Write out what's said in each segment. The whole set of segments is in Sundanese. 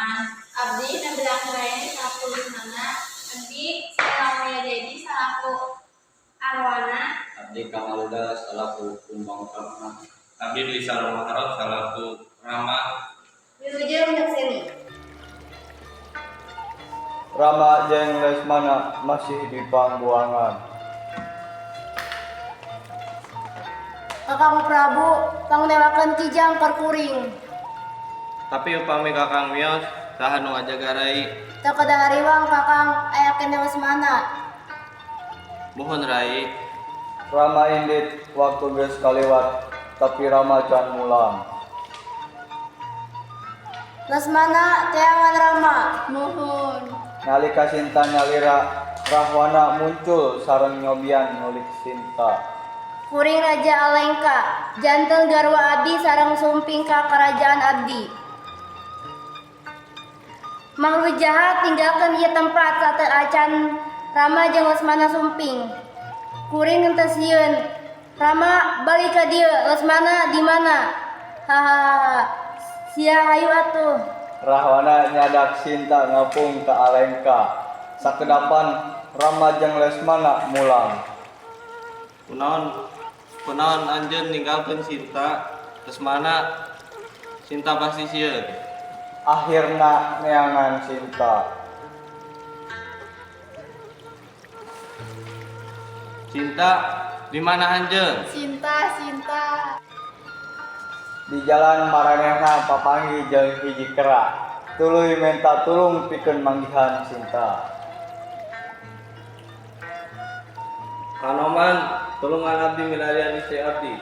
Anoman. Abdi Nabila Anggraeni salaku Lesmana. Abdi Sheila Dedi salaku Arwana. Abdi Kamaluda salaku Kumbangkarna. Abdi Dwi Maharot salaku Rama. Wilujeng nyakseni. Rama jeung Lesmana masih di pangbuangan. Kakang Prabu pangnewakeun kijang keur kuring. Tapi upami Kakang mios, saha nu ngajaga Rai? Teu kedah hariwang, Kakang, aya keneh Lesmana. Muhun, Rai. Rama indit, waktu geus kaliwat, tapi Rama can mulang. Lesmana, teangan Rama. Muhun. Nalika Sinta nyalira, Rahwana muncul sareng nyobian nyulik Sinta. Kuring Raja Alengka, janten garwa abdi sareng sumping ka kerajaan abdi. Makhluk jahat, tinggalkeun ieu tempat sateuacan Rama jeung Lesmana sumping. Kuring henteu sieun. Rama, balik ka dieu. Lesmana di mana? Hahaha. Sia hayu atuh. Rahwana nyadak Sinta ngapung ka Alengka. Sakedapan Rama jeung Lesmana mulang. Kunaon kunaon anjeun ninggalkeun Sinta? Lesmana, Sinta pasti sieun. Akhirna neangan Sinta. Sinta, di mana anjeun? Sinta, Sinta. Di jalan maranehna papanggih jeung hiji kera. Tuluy menta tulung pikeun manggihan Sinta. Kanoman, tulungan abdi milarian istri abdi.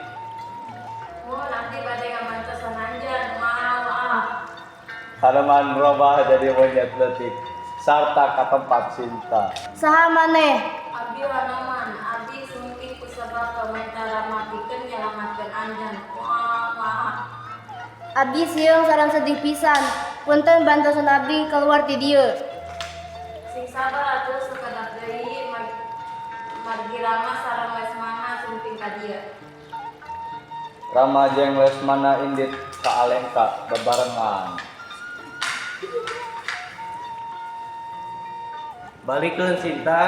Muhun, abdi bade ngabantosan anjeun. Maaf, maaf. Kanoman robah jadi monyet leutik sarta ka tempat Sinta. Saha maneh? Abdi Wanoman, abdi sumping kusabab pamenta Rama pikeun nyalamatkeun anjeun. Maaf, maaf. Abdi sieun sareng sedih pisan. Punten, bantosan abdi keluar ti dieu. Sing sabar atuh, sakedap deui margi Rama sareng Lesmana sumping ka dieu. Rama jeung Lesmana indit ka Alengka babarengan. Balikeun, Sinta.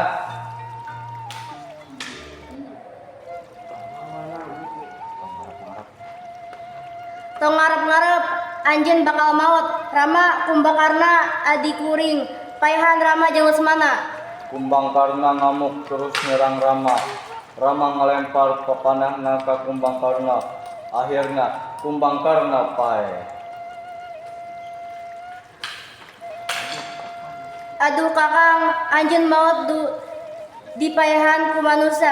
Tong ngarep-ngarep, anjeun bakal maot. Rama, Kumbakarna adi kuring. Paehan Rama jeung Lesmana. Kumbangkarna ngamuk terus nyerang Rama. Rama ngalempar papanahna ka Kumbangkarna. Akhirna Kumbangkarna paeh. Aduh Kakang, anjeun maot du dipaehan ku manusa.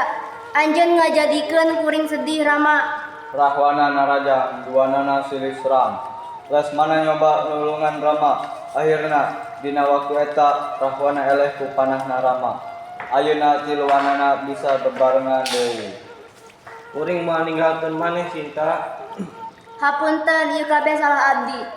Anjeun ngajadikeun kuring sedih, Rama. Rahwana narajang, duanana silih serang. Lesmana nyoba nulungan Rama. Akhirna dina waktu eta Rahwana eleh ku panahna Rama. Ayeuna tiluanana bisa bebarengan deui. Kuring moal ninggalkeun maneh, Sinta. Hapunten, ieu kabeh salah abdi.